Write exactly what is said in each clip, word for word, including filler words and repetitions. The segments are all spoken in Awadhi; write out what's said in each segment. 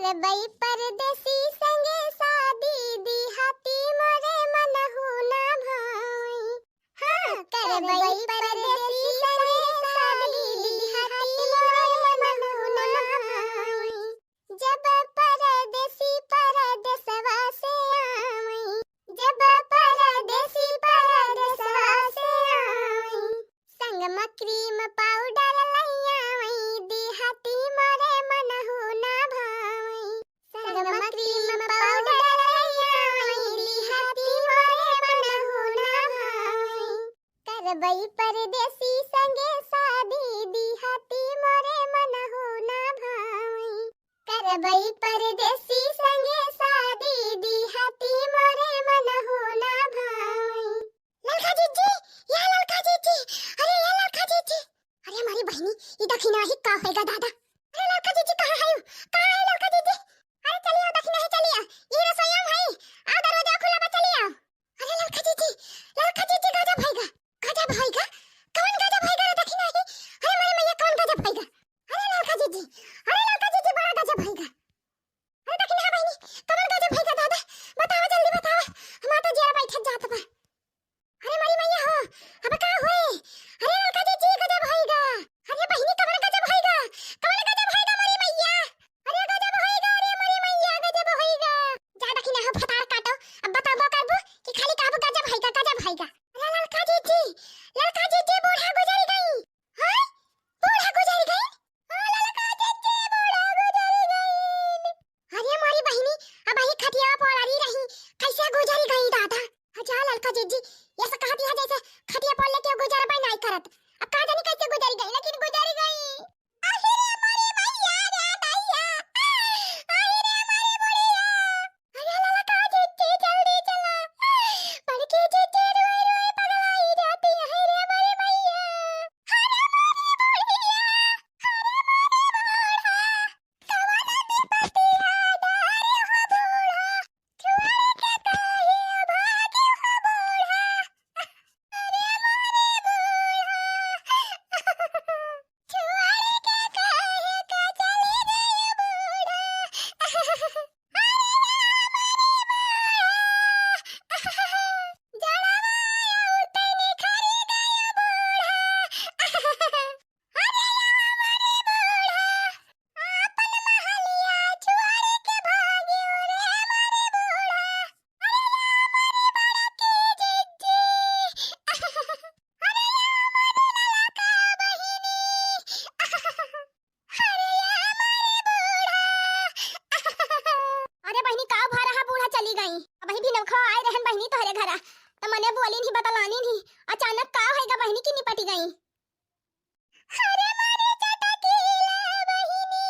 करबई परदेसी संगे शादी, दिहाती मोरे मनहु ना भावई। हाँ, करबई परदेसी संगे शादी, दिहाती मोरे मनहु ना भावई। जब परदेसी परदेसवा से आवई, जब परदेसी परदेसवा से आवई, संग म cream powder लई आवई, दिहाती मोरे मनहु ना भावई। संग म cream powder लई आवई, दिहाती मोरे मनहु ना भावई। करबई परदेसी संगे शादी, दिहाती मोरे मनहु ना भावई। करबई परदेसी संगे शादी, दिहाती मोरे मनहु ना भावई। ललका जीजी, या ललका जीजी, अरे या ललका जीजी, अरे हमारी बहिनी, ई दखिना ही का होएगा दादा? अरे ललका जीजी कहाँ है? कहाँ है ललका जीजी? अरे चली आओ दखिना ही, चली आओ, ई रसोईया में है, आओ दरवाजा खुला बा, चली आओ। अरे ललका जीजी, ललका जीजी, गजब होइगा, गजब होइगा, कवन गजब होइगा रे दखिना ही? अरे मोरी मैया, कवन गजब होइगा? अरे ललका जीजी, अरे ललका जीजी, बड़ा गजब होइगा। अरे दखिना बहिनी, कवन गजब होइगा दादा? बतावा, जल्दी बतावा, हमार तो जियरा बैठत जात बा। अरे मोरी मैया हो, अब का होए? अरे ललका जीजी, गजब होइगा। अरे बहिनी, कवन गजब होइगा? कवन गजब होइगा मोरी मैया? अरे गजब होइगा, अरे मोरी मैया, गजब होइगा। जा दखिना हो भतार काटो, अब बताबो करबो कि खाली कहबो गजब होइगा, गजब होइगा। अरे ललका जीजी, ललका जीजी, बूढ़ा गुजर गई। हाँ? बूढ़ा गुजर गई? ओ ललका जीजी, बूढ़ा गुजर गई। अरे मोरी बहिनी, अबही खटिया पर अड़ी रही, कैसे गुजर गई दादा? अच्छा ललका जीजी, ये से कहती है जैसे खटिया पर लेके गुजरबे नहीं करत। अब का जानी कैसे गुजर गई, लेकिन गुजर गई। अरे रे मोरी मैया रे दैया, अरे रे मोरी बुढ़िया। अरे ललका जीजी जल्दी चला, बड़की जीजी रोई रोई पगलाई जाती है रे मोरी मैया। अरे मोरी बुढ़िया, अरे मोरी बूढ़ा, कवन विपतिया डारे हो बूढ़ा, छोड़ के काहे भागे हो बूढ़ा। अरे मोरे बूढ़ा, छोड़ के काहे का चले गए बूढ़ा। अरे मोरे बूढ़ा, जड़वा उठे निखरी गए बूढ़ा। अरे मोरे बूढ़ा, आपन महलिया छोड़ के भाग्यो रे मोरे बूढ़ा। अरे मोरे बड़की जीजी। अरे मोरे ललका बहिनी। अरे मोरे बूढ़ा। अरे बहिनी, का भा रहा, बूढ़ा चली गई? अबही भी नौखा आए रहन बहिनी तोहरे घरा, त मने बोली नहीं, बतलानी नहीं, अचानक का होइगा बहिनी की निपटी गई? अरे मोरे चटकीला बहिनी,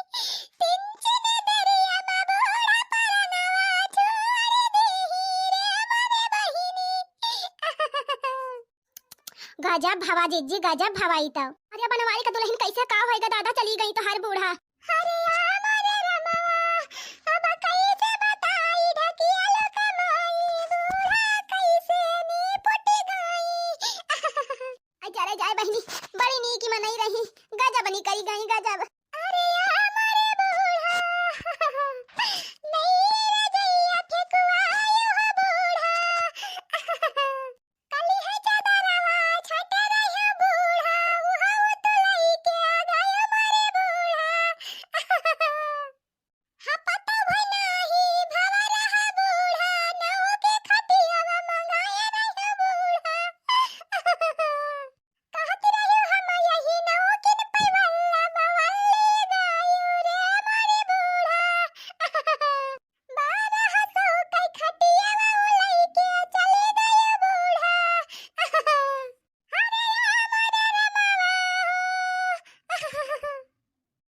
पिंच नजरिया में बूढ़ा परनवा छोड़ दीही रे मोरे बहिनी। गजब भवा जीजी, गजब भवा ई तो। अरे बनवारी का दुल्हन, कैसे का होइगा दादा, चली गई तोहार बूढ़ा। अरे या मोरे रमवा, अब कैसे बताई ढकिया लोक माई, बूढ़ा कैसे निपट गई। अरे जाए बहिनी, बड़ी नीक मनई रही, गजब निकरी गई, गजब। अरे या मोरे बूढ़ा, नई रजइया फेंकवायो हो बूढ़ा। कली है चादरवा छट रहे बूढ़ा, उहउ तो लइके आ गयो मोरे बूढ़ा। हपत भनाही भवा रहा बूढ़ा, नौ के खटियावा मंगाए रहे बूढ़ा। कहत रहे हम यही नौ के पैवल्ला बवल्ले गायो रे मोरे बूढ़ा। बारह सौ के खटियावा लइके चले गयो बूढ़ा। अरे या मोरे रमवा।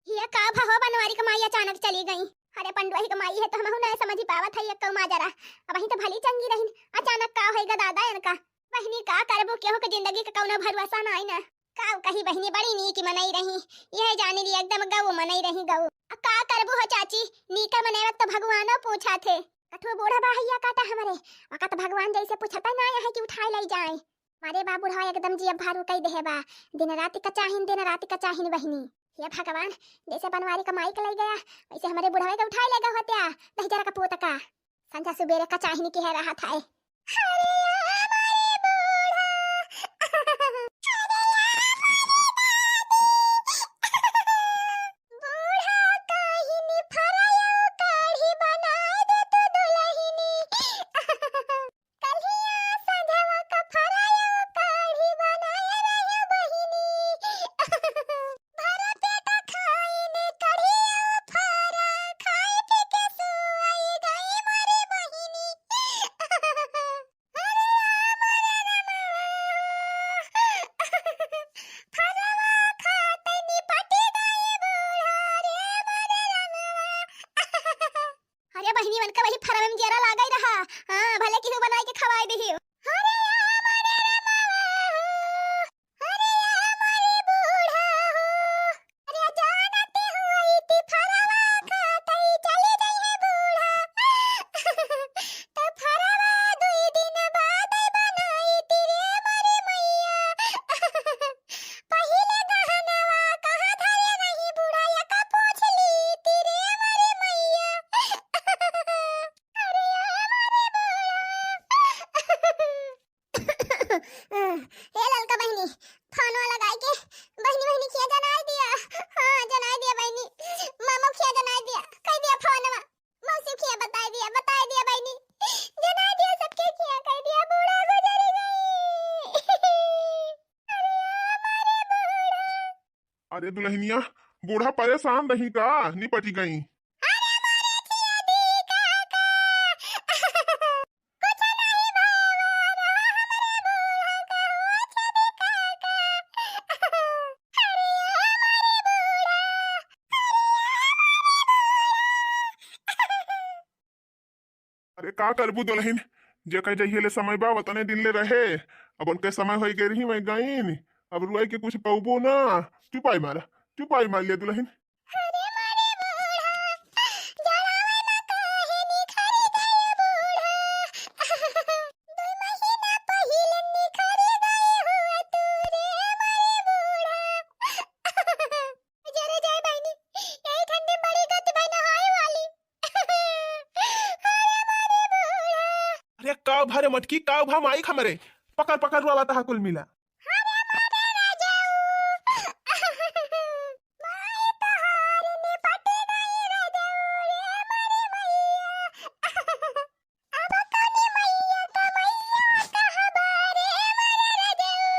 ये का भा हो बनवारी के माई अचानक चली गई? अरे पंडुआही के माई है तो हमहू नहीं समझ पावत है ये कऊ माजरा। अबही तो भली चंगी रहिन, अचानक का होइगा दादा इनका? बहिनी का करबू, केहू के जिंदगी के कौनो भरोसा नाई ना। का कही बहिनी, बड़ी नीक मनई रही, यह जानी ली एकदम गऊ मनई रही गऊ। आ का करबू हो चाची, नीक मनई वक्त भगवानो पूछा थे। कठो बूढ़ा बा हैया काटा हमरे, वकत भगवान जैसे पूछता ना है कि उठाए ले जाए। मारे बा बुढ़वा एकदम जिया भारू कई देहे बा। दिन रात का चाहिन, दिन रात का चाहिन बहिनी। हे भगवान, जैसे बनवारी का माई के लइ गया, वैसे हमरे बुढ़वे के उठाए लइ गया होत्या, दहिजरा का पूत का। संझा सुबेरे का चाहनी के है रहा था। अरे हमारे बूढ़ा, अरे हमारे दादी, बूढ़ा कहीं निफरयो कढ़ी बनाए दे तू दुलहिनी। कल्हिया संझवा का फरयो कढ़ी बनाए रहे बहिनी। भर पेट खाई ने कढ़िया फरा, खाई पी के सुई गई मोरी बहिनी। अरे हमारे रमवा, फरवा खाते निपटी गई बूढ़ा रे मोरे रमवा। अरे बहिनी, मन का वही फरवे में जेरा लागई रहा। हाँ, भले केहू बनाई के खवाई दिही। अरे हमारे रमवा हो, अरे हमारे बूढ़ा हो, अरे जानते हो इति फरवा खातई चली गई है बूढ़ा। तो फरवा दुई दिन बाद बनाई ती रे मोरे मैया। पहिले गहनवा कहाँ धरे रही बूढ़ा, या का पूछ ली ती रे मोरे मैया। अरे हमारे बूढ़ा। हे ललका बहिनी, फोनवा लगाई के बहिनी, बहिनी खिया जनाई दिया। हाँ, जनाई दिया बहिनी, मामा खिया जनाई दिया, कह दिया फोनवा, मौसी खिया बताई दिया, बताई दिया बहिनी, जनाई दिया, सबके खिया कह दिया, बूढ़ा गुजर गई। अरे हमारे बूढ़ा। अरे दुलहिनिया, बूढ़ा परेशान रही का? निपटी गई। अरे मोरे जियादी काका, कुछ नहीं भावा रहा हमरे बूढ़ा का, हो छेदी काका। अरे हमारे बूढ़ा, अरे हमारे बूढ़ा। अरे का करबू दुलहिन, जेकर जहिये ले समय बा, वतने दिन ले रहे। अब उनके समय होई गए रही, मैं गईन। अब रुआई के कुछ पौबो ना। चुपाई मारा, चुपाई मार लिया दुलहिन। अरे मोरे बूढ़ा, जड़ावे ना काहे निखरी गए बूढ़ा। दुई महीना पहिले निखरी गए हुआ तू रे मोरे बूढ़ा। जरे जाए बहिनी, यही ठंडी में बड़ी गति भाई नहाए वाली। अरे मोरे बूढ़ा। अरे काव भा रे मटकी, काव भा माई हमरे। पकड़ पकड़ रोवा तहा कुल मिला। अरे मोरे राजाऊ। माई तोहार निपट गई राजाऊ रे मोरे मैया। अब तोनी मैया का मैया कहबा रे मोरे राजाऊ।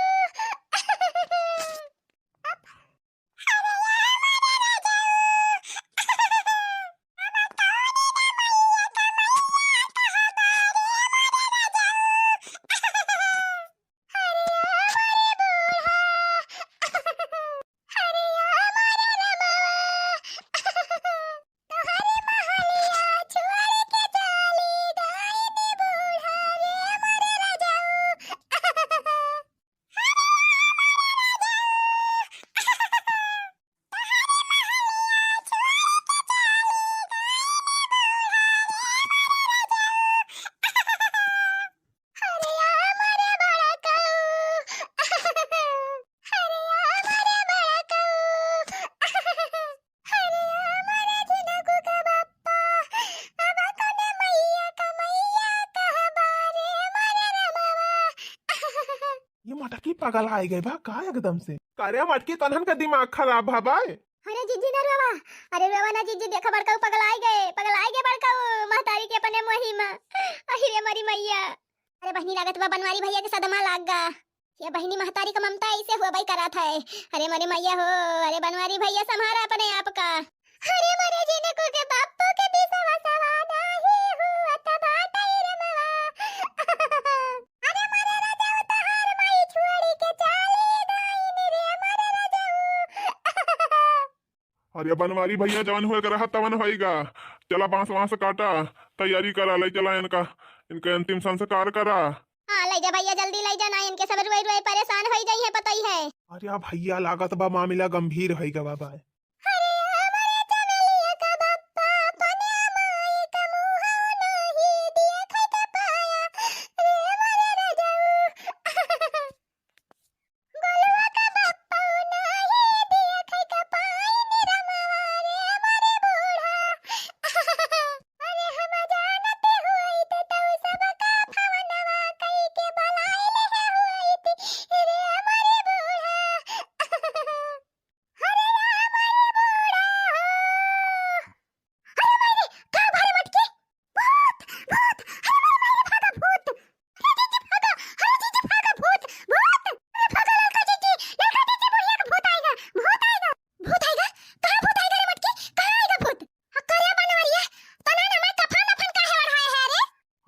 ये मटकी पगलाए गए बा का एकदम से? का रे मटकी, तनहन का दिमाग खराब बा बाय? अरे जिज्जी ना रोवा, अरे रोवा ना जिज्जी, देखा बड़काऊ पगलाए गए, पगलाए गए बड़काऊ महतारी के अपने मोही में। अहि रे मोरी मैया। अरे बहिनी, लागत बा बनवारी भैया के सदमा लाग गा। ये बहिनी महतारी का ममता ऐसे हुआ भाई करात है। अरे मोरी मैया हो, अरे बनवारी भैया संभारा अपने आप का। अरे मोरे जिनको के बापू के दिसवा सवा नाही हुआ त बाटई रे मवा। अरे मोरे राजाऊ तहार माई छोड़ी के चाली गईन रे मोरे राजाऊ। अरे बनवारी भैया जवन होए के रहा तवन होइगा। चला बांस वांस काटा, तैयारी करा, ले चला इनका, इनके अंतिम संस्कार करा। हाँ, ले जा भैया, जल्दी ले जा, ना इनके सब रुए रुए परेशान होई जाई है, पता ही है। अरे भैया, लागत बा मामला गंभीर होइगा बाबा। अरे हमारे चमेलिया का बप्पा, अपने माई का मुँह नाही दिया खाई का पाया। रे हमारे राजाऊ। गोलुआ का बप्पा नाही दिया खाई का पाया।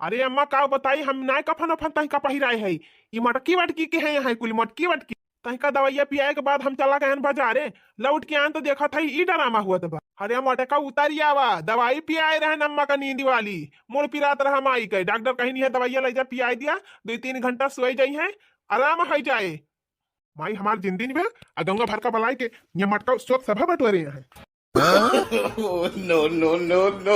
अरे अम्मा, का बताई, हम नाय कफन उफन तहीं का पहिराए है, ई मटकी वटकी के है, यहाँ कुल मटकी वटकी। तहीं का दवाइया पियाए के बाद हम चला गए हैं बाजारे, लौट के आन तो देखत है ई डरामा हुआ बा। अरे मटका उतारी आवा, दवाई पियाए रहे अम्मा का नींद वाली, मुड़ पिरात रहा माई के। डॉक्टर कहीं नहीं है, दवाइया ले जा पियाए दिया, दो तीन घंटा सोए जाई है, आराम हो जाए। माई हमार जिंदी नहीं बा, आ गंगा भर का बलाई के ये मटका सोच सभा बटोरे हैं। Oh, no, no, no, no.